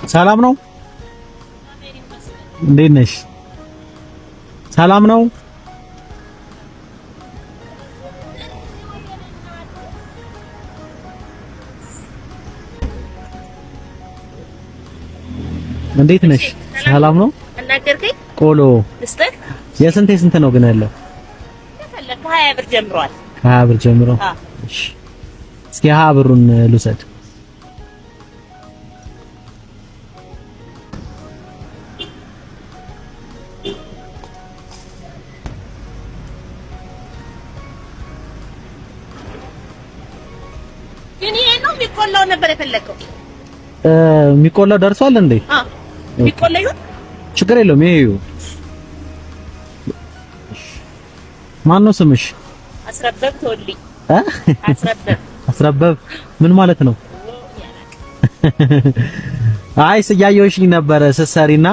ሰላም ነው? እንዴት ነሽ? ሰላም ነው? እንዴት ነሽ? ሰላም ነው? አናገርከኝ? ቆሎ ልስጥህ? የስንት የስንት ነው ግን ያለው? ከ20 ብር ጀምሯል። ከ20 ብር ጀምሮ። እሺ፣ እስኪ 20 ብሩን ልውሰድ። ግን ይሄ ነው የሚቆላው ነበር የፈለከው? የሚቆላው ደርሷል እንዴ? አዎ፣ የሚቆላው ይሁን፣ ችግር የለውም። ይሄ ይሁን። ማን ነው ስምሽ? አስረበብ ተወልኝ። እ አስረበብ። አስረበብ ምን ማለት ነው? አይ እያየሁሽኝ ነበረ ስትሰሪና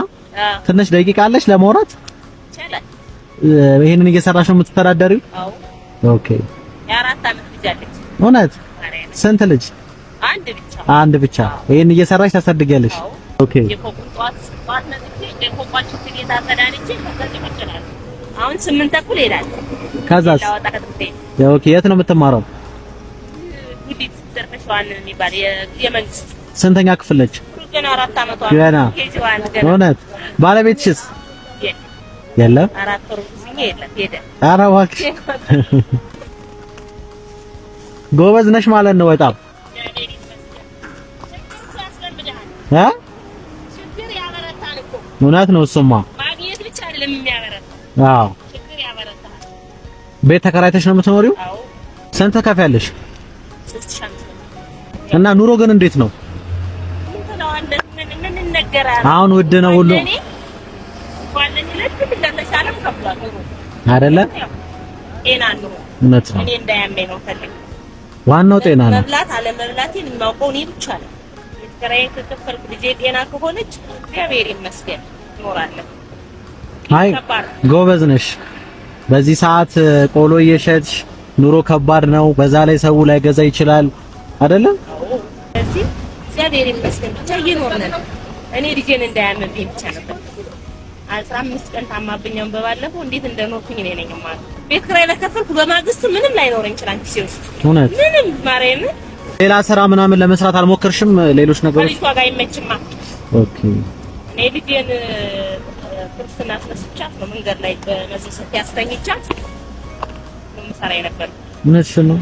ትንሽ ደቂቃ አለሽ ለማውራት? ይቻላል። ይሄንን እየሰራሽ ነው የምትተዳደሪው? አዎ። Okay። የ4 ዓመት ልጅ አለች። እውነት? ስንት ልጅ? አንድ ብቻ። አንድ ብቻ። ይሄን እየሰራሽ ታሳድጊያለሽ? Okay። የፎቁን ጠዋት ጠዋት ነጥቼ የፎቋችን ቤት አጸዳድቼ ከዛ ቁጭ እላለሁ። አሁን 8:30 እሄዳለሁ። ከዛስ? ላወጣ ከትምህርት ቤት። Okay። የት ነው የምትማረው? ጉዲት ዘርፈሽዋን የሚባል የመንግስት። ስንተኛ ክፍል ነች? ገና 4 ዓመቷ። ገና። KG 1 ገና። እውነት? ባለቤትሽስ? የለም። 4 ወር ጊዜ የለም፣ ሄደ። ኧረ እባክሽ ጎበዝ ነሽ ማለት ነው በጣም። እ ችግር ያበረታል እኮ። እውነት ነው እሱማ። ማግኘት ብቻ አይደለም የሚያበረታ። አዎ፣ ችግር ያበረታል። ቤት ተከራይተሽ ነው የምትኖሪው? አዎ። ስንት ትከፍያለሽ? 3500። እና ኑሮ ግን እንዴት ነው? ምን ትለዋለህ? ምን ምን ይነገራል? አሁን ውድ ነው ሁሉ አይደለ? ጤና ነው። እውነት ነው። እኔ እንዳያመኝ ነው ፈልግ። ዋናው ጤና ነው። መብላት አለመብላቴን የማውቀው እኔ ብቻ ነው። ቤት ኪራዬን ከከፈልኩ ልጄ ጤና ከሆነች እግዚአብሔር ይመስገን እኖራለሁ። አይ ጎበዝ ነሽ። በዚህ ሰዓት ቆሎ እየሸጥሽ ኑሮ ከባድ ነው። በዛ ላይ ሰው ላይገዛ ይችላል አይደለም? ስለዚህ እግዚአብሔር ይመስገን ብቻ እየኖርን ነው። እኔ ልጄን እንዳያመብኝ ብቻ ነበር። 15 ቀን ታማብኛም በባለፈው እንዴት እንደኖርኩኝ እኔ ነኝ የማውቀው። ቤት ኪራይ ለከፈልኩ በማግስቱ ምንም ላይኖረኝ ይችላል ኪሴ ውስጥ። እውነት። ምንም ማርያምን። ሌላ ስራ ምናምን ለመስራት አልሞከርሽም? ሌሎች ነገሮች? ከልጅቷ ጋር አይመችማ። Okay። እኔ ልጄን ክርስትና አስነስቻት ነው መንገድ ላይ በመዘሰት ያስተኝቻት ነው የምሰራ የነበረው። እውነትሽን ነው።